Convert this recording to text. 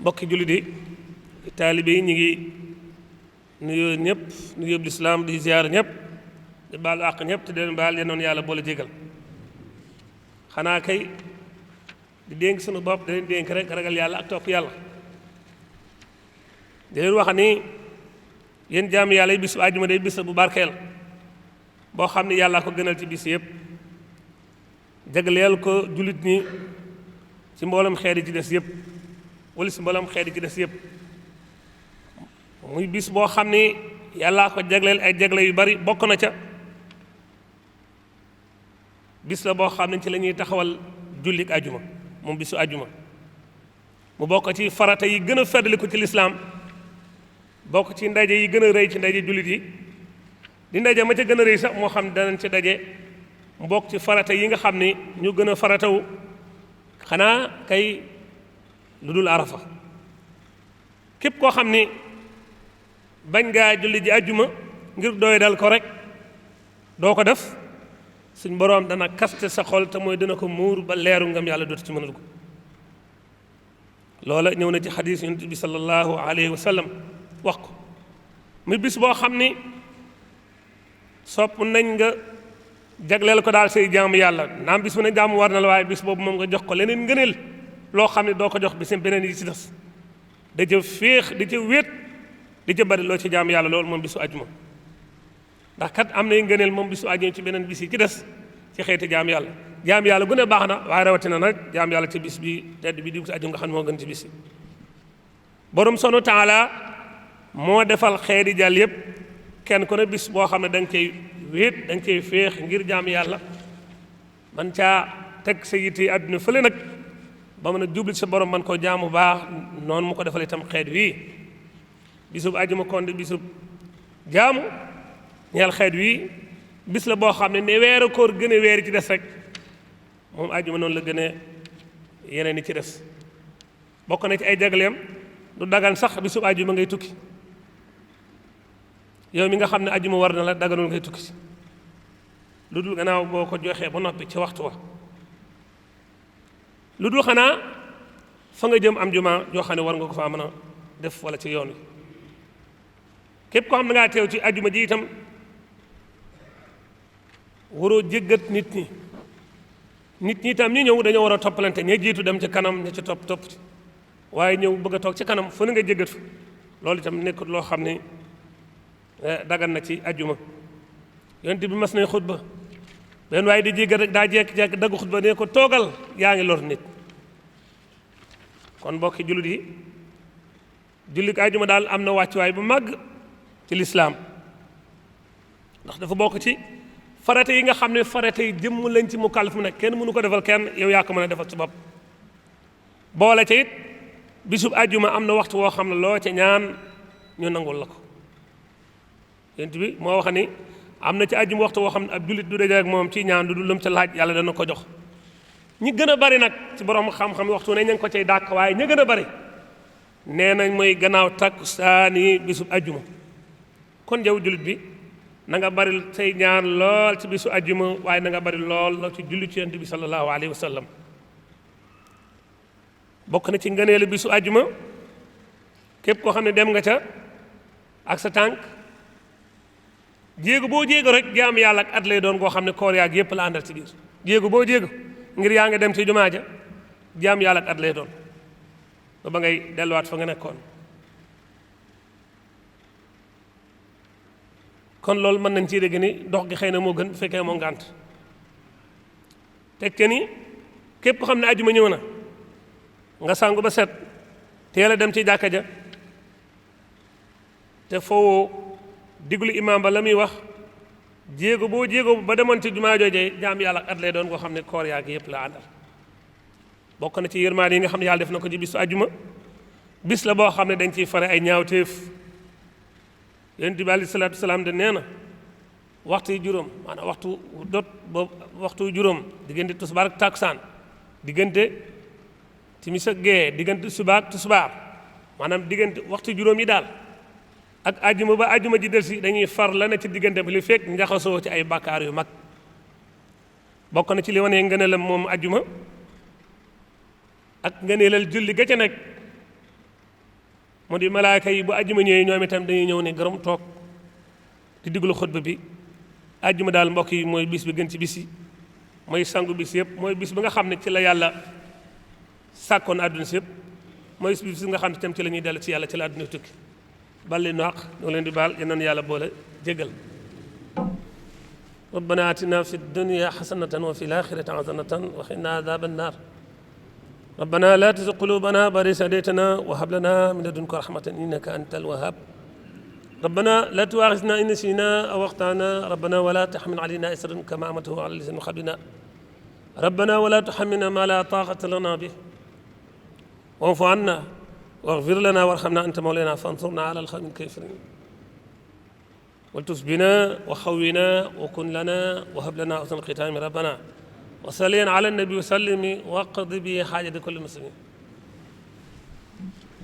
mbokki jullit yi taalibe yi ñu ngi nuyoo ñëpp nuyoo lislaam di ziyaar ñëpp di baalu àq ñëpp te den baal yenoon yàlla boole jégal xanaa kay di dénk sunu bopp da leen dénk rek ragal yàlla ak topp yàlla di leen wax ni yéen jaam yàlla yi bisu àjjuma day bis bu barkeel boo xam ne yàlla ko gënal ci bis yëpp jagleel ko jullit ñi ci mboolem xeet yi ci des yëpp wala si mboolem xeet yi ci des yëpp muy bis boo xam ni yàllaa ko jagleel ay jagle yu bari bokk na ca bis la boo xam ne ci la ñuy taxawal jullik àjjuma moom bisu àjjuma mu bokk ci farata yi gën a feddali ko ci lislaam bokk ci ndaje yi gën a rëy ci ndaje jullit yi di ndaje ma ca gën a rëy sax moo xam ne danañ ci daje mu bokk ci farata yi nga xam ni ñu gën a faratawu xanaa kay lu dul arafa képp koo xam ni bañ ngaa julli ji àjjuma ngir doy dal ko rek doo ko def suñ boroom dana kaste sa xol te mooy dina ko muur ba leeru ngam yàlla dootu ci mën a dugg loola ñëw na ci xadiis yonent bi sallallahu alayhi wa sallam wax ko muy bis boo xam ni sopp nañ nga jagleel ko daal say jaamu yàlla naam bis bu ne jaamu war na la waaye bis boobu moom nga jox ko leneen ngëneel loo xam ne doo ko jox bis beneen yi ci des da ca féex di ca wéet di ca bari loo ci jaamu yàlla loolu moom bisu àjjuma ndax kat am nay ngëneel moom bisu àjjuma ci beneen bis yi ci des ci xeeti jaamu yàlla gu ne baax na waaye rawatina nag jaamu yàlla ci bis bi tedd bi di bisu àjjuma nga xam ne moo gën ci bis yi borom sonu taala moo defal xeeti jàll yépp kenn ku ne bis boo xam ne da nga cay wéet da nga cay féex ngir jaamu yàlla man caa teg sa yitte àdduna fële nag ba mën a jubli sa borom man koo jaamu baax noonu mu ko defal itam xeet wii bisub àjjuma kon di bisub jaamu ñeel xeet wii bis la boo xam ne weeru koor gën a weeri ci des rek moom àjjuma noonu la gën a yeneen yi ci des bokk na ci ay jagleem du dagan sax bisub àjjuma ngay tukki yow mi nga xam ne àjjuma war na la daganul ngay tukki si lu dul gannaaw boo ko joxee ba noppi ci waxtu wa lu dul xanaa fa nga jëm am juma joo xam ne war nga ko faa mën a def wala ci yoon wi képp koo xam ne ngaa teew ci àjjuma ji itam waroo jéggat nit ñi itam ñi ñëw dañoo war a toppalante ña jiitu dem ci kanam ña ci topp ci waaye ñëw bëgg a toog ci kanam fu ne nga jéggat fa loolu itam nekkut loo xam ne dagan na ci àjjuma yonent bi mas nay xutba benn waaye di jéggat rek daa jekk-jekk daggu xutba ne ko toogal yaa ngi lor nit kon mbokki jullit yi jullit àjjuma daal am na wàccuwaay bu màgg ci lislaam ndax dafa bokk ci farate yi nga xam ne farate yi jëmm lañ ci mu kàllaf mu ne kenn mënu ko defal kenn yow yaa ko mën a defal ci bopp boole ca it bisub àjjuma am na waxtu woo xam ne loo ca ñaan ñu nangul la ko yonent bi moo wax ni am na ci àjjuma waxtu woo xam ne ab jullit du daje ak moom ci ñaan du lëm ca laaj yàlla dana ko jox ñi gën a bari nag ci borom xam-xam waxtu ne ña ngi ko cay dàkk waaye ña gën a bari nee nañ mooy gannaaw takkusaani bisub àjjuma kon yow jullit bi na nga bari say ñaan lool ci bisu àjjuma waaye na nga bari lool ci julli ci yonent bi sallallahu alayhi wa sallam bokk na ci ngëneelu bisu àjjuma képp koo xam ne dem nga ca ak sa tànk jéego boo jéego rek jaam yàlla ak at lay doon koo xam ne koor yaag yépp la àndal ci biir jéego boo jéego ngir yaa nga dem ci jumaa ja jaam yàlla ak at lay doon ba ngay delluwaat fa nga nekkoon kon loolu mën nañ ci dégg ni dox gi xëy na moo gën bu fekkee moo ngànt teg te ni képp ko xam ne àjjuma ñëw na nga sangu ba set teel a dem ci jàkka ja te foo diglu imaam ba la muy wax jéego boo jéego ba demoon ci jumaa joojee jaam yàlla ak at lay doon koo xam ne koor yaa gi yëpp la àndal bokk na ci yërmaande yi nga xam ne yàlla def na ko ci bisu àjjuma bis la boo xam ne dañ ciy fare ay ñaawteef yonent bi alayhi salaatu wasalaam de nee na waxtu yu juróom maanaam waxtu dot boobu waxtu yu juróom diggante tusbaar ak takkusaan diggante timis ak gee diggante suba ak tisbaar maanaam diggante waxtu juróom yi daal ak àjjuma ba àjjuma ji del si dañuy far la ne ci diggante bi li fekk njaxasoo ci ay bàkkaar yu mag bokk na ci li wane ngëneelam moom àjjuma ak ngëneelal julli ga ca nekk mu di malaaka yi bu àjjuma ñëwee ñoom itam dañuy ñëw ne gërëm toog di diglu xutba bi. àjjuma daal mbokk yi mooy bis bi gën ci bis yi mooy sangu bis yëpp mooy bis bi nga xam ne ci la yàlla sàkkoon àdduna si yëpp mooy bis bi nga xam ne itam ci la ñuy dellu ci yàlla ci la àdduna tukki bal leen naq ñoo leen di baal yal na yàlla boole jégal ربنا آتنا في الدنيا حسنة وفي الآخرة حسنة وقنا عذاب النار ربنا لا تزغ قلوبنا بعد إذ هديتنا وهب لنا من لدنك رحمة إنك أنت الوهاب ربنا لا تؤاخذنا إن نسينا أو أخطأنا ربنا ولا تحمل علينا إصرا كما حملته على الذين من قبلنا ربنا ولا تحملنا ما لا طاقة لنا به واعف عنا واغفر لنا وارحمنا أنت مولانا فانصرنا على القوم الكافرين والتف بنا وخونا وكن لنا وهب لنا حسن الختام ربنا وصلي على النبي وسلم واقض به حاجة كل مسلم